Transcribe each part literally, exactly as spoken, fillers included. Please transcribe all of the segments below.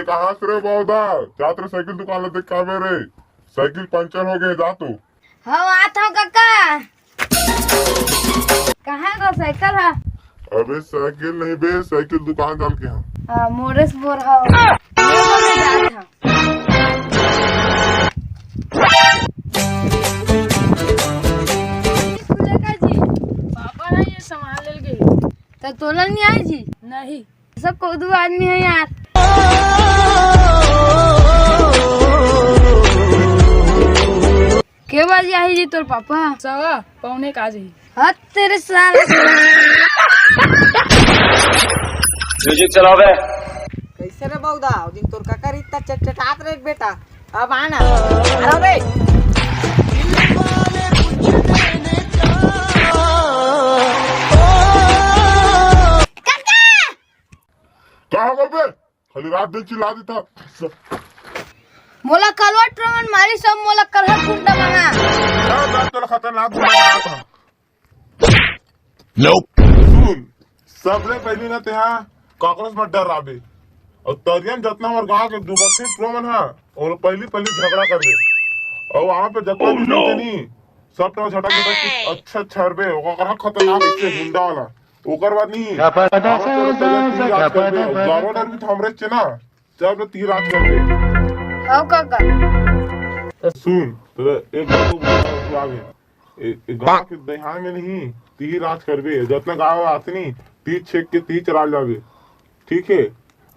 कहाँ से रे बौदा? जात रे साइकिल दुकान ला देख के आबे रे, साइकिल पंचर हो गए, जा तू। हाँ, आत हूँ काका। कहाँ गो साइकिल हा? अबे साइकिल नहीं बे, साइकिल दुकान जान के हा। हाँ, मोरेश बोर हा। ये बोले जात हा। खुलेगा जी। पापा ना ये सामान ले गए। तो तोला नहीं आए जी? नहीं। सब को दो आदमी है यार। के बजे आही जी तोर पापा? सवा पौने का जी। हत तेरे साल। म्यूजिक चलाओ बे। कैसे रे बौदा? ओ दिन तोर काका रीत चटचटात रे बेटा। अब आना। अरे रे। का हो गल बे? खाली रात दिन चिल्ला देता। मोला कलवा ट्रोमन मारी सब मोला करहत गुंडा बना। क्या बात तोला खतरनाक गुंडा बना था? सुन, सबले पहली ना तेहा काकरोच मत डराबे। और तरियन जतना हमर गांव के दुबकती ट्रोमन हा, और पहली पहली झगड़ा कर दे। और वहां पे जतना भी नहीं, सब तो झटक झटक के अच्छा छरबे, ओकर खतरनाक इससे गुंडा वाला। ओकर बाद नहीं, क्या पता, हमर तरफ से तीर राज करबे, गाँव डर भी तो हमरे चे ना, जब तीर राज करबे। हाँ काका। सुन, तोरा एक बात तो बुरा आगे। ए, ए गाँव के दहियान में नहीं, तीर राज करबे, जतना गाँव आतनी, तीर छेक के तीर चला जाबे। ठीक है,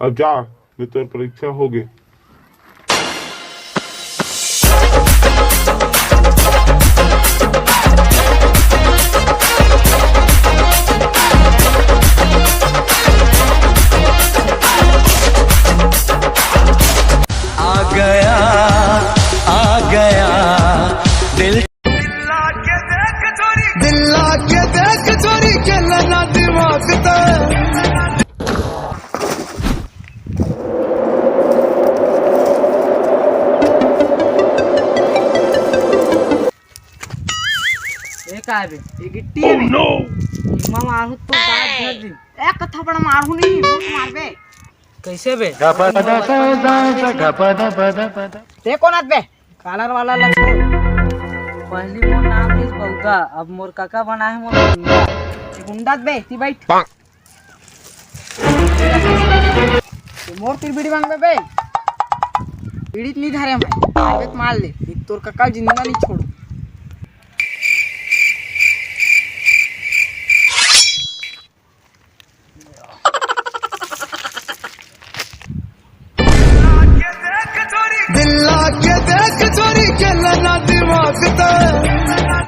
अब जा, मैं तोर परीक्षा हो गे। आ गया, आ गया, दिल। दिल लाके देख छोरी, दिल लाके देख छोरी, के लना दिमाग ते। ए का बे? ये गिट्टी है बे। Oh no! इमा मारू तो बात कर दी। एक थप्पड़ मारू नहीं, बहुत मारबे। कैसे बे? ते कौन आत बे? कालर वाला ला छोड़। पहली मोर नाम रिस बौदा, अब मोर काका बना है मोर गुंडा। गुंडा बे, ती बैठ। तो मोर तीर बीड़ी मांगबे बे? बीड़ी तो नहीं धरे मैं। आगे तो मार ले, नहीं तोर काका जिंदा नहीं छोड़। दिल लाके देख छोरी।